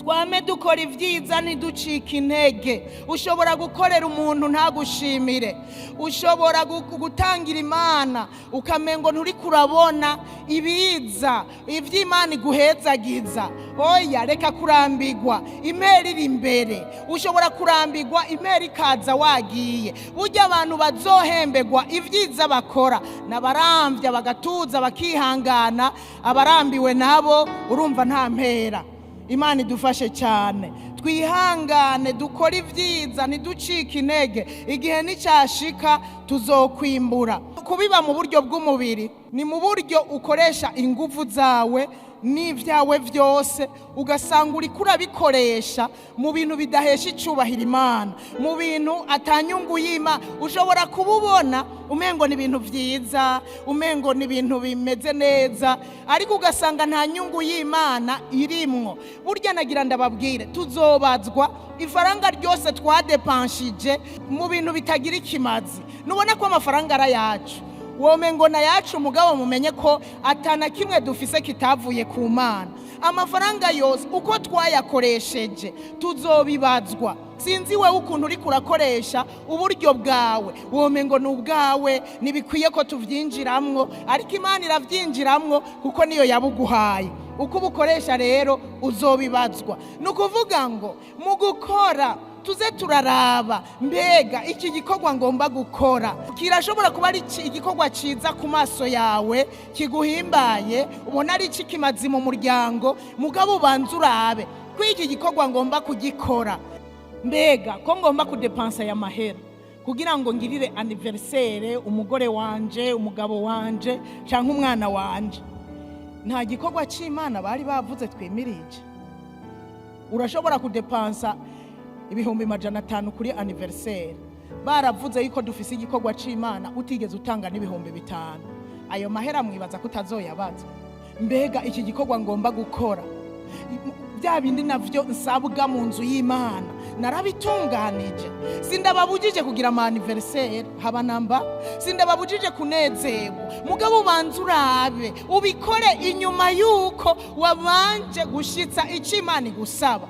Twame dukora ibyiza, ntiducike intege. Ushobora gukorera umuntu ntagushimire, ushobora gutangira Imana ukamengo nturi kurabona ibiza iby'Imana iguhezagiza. Oya, reka kurambigwa, impera iri imbere. Ushobora kurambigwa, impera ikaza wagiye. Burya abantu bazohembegwa ibyiza bakora n'abarambya, bagatuza, bakihangana. Abarambiwe nabo urumva nta mpera. Imana idufashe cyane, twihangane, dukore ibyiza, ntiducike intege. Igihe nicyashika tuzokwimbura. Kubiba mu buryo bw'umubiri ni mu buryo ukoresha ingufu zawe n'ibyawe byose, ugasanga uri kurabikoresha mu bintu bidahesha icyubahiro Imana, mu bintu atanyungu y'Imana. Ushobora kuba ubona umengo ni ibintu byiza, umengo ni ibintu bimeze neza, ariko ugasanga nta nyungu y'Imana irimwo. Burya nagira ndababwire, tuzobazwa ifaranga ryose twadepanshije mu bintu bitagira ikimazi. Nubona ko amafaranga ari ayacu, womengo na yacu, mugabo mumenye ko atana kimwe dufise kitavuye ku Mana. Amafaranga yose uko twayakoresheje tuzobibazwa. Sinzi wewe ukuntu uri kurakoresha uburyo bwawe, womengo ni ubwawe, ntibikwiye ko tubyinjiramwo, ariko Imana irabyinjiramwo kuko niyo yabuguhaye. Uko ubukoresha rero uzobibazwa. Ni ukuvuga ngo mu gukora tuze turaraba: mbega iki gikorwa ngomba gukora kirashobora kuba ari igikorwa cyiza ku maso yawe, kiguhimbaye, ubona ari ikimazi mu muryango, mugabo ubanza urabe ko iki gikorwa ngomba kugikora, mbega ko ngomba kudepansa aya mahera kugira ngo ngirire anniversaire umugore wanje, umugabo wanje cyangwa umwana wanje, nta gikorwa cy'Imana bari bavuze twimirije? Urashobora kudepansa 500,000 kuri anniversaire, baravuze yuko dufise igikorwa c'Imana, utigeze utanga n'5,000. Ayo mahera mwibaza ko utazoyabaza? Mbega iki gikorwa ngomba gukora, bya bindi navyo nsabwa mu nzu y'Imana, narabitunganije? Sindababujije kugira ama anniversaire, haba namba, sindababujije kunezerwa, mugabo ubanza urabe, ubikore inyuma yuko wabanje gushitsa icyo Imana igusaba.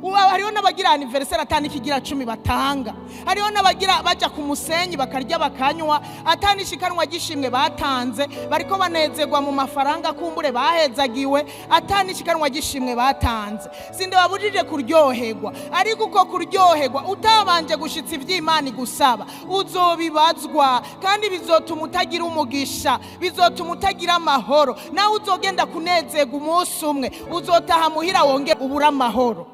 Ubu hariho n'abagira anniversaire atani ikigira cumi batanga. Hariho n'abagira bajya ku musenyi bakarya bakanywa, atanishikanwa gishimwe batanze. Bariko banezerwa mu mafaranga kumbure bahezagiwe, atanishikanwa gishimwe batanze. Sindababujije kuryoherwa, ariko uko kuryoherwa utabanje gushitsa ivy'Imana igusaba, uzobibazwa, kandi bizotuma utagira umugisha, bizotuma utagira amahoro. Nawe uzogenda kunezerwa umunsi umwe, uzotaha muhira wonge ubura amahoro.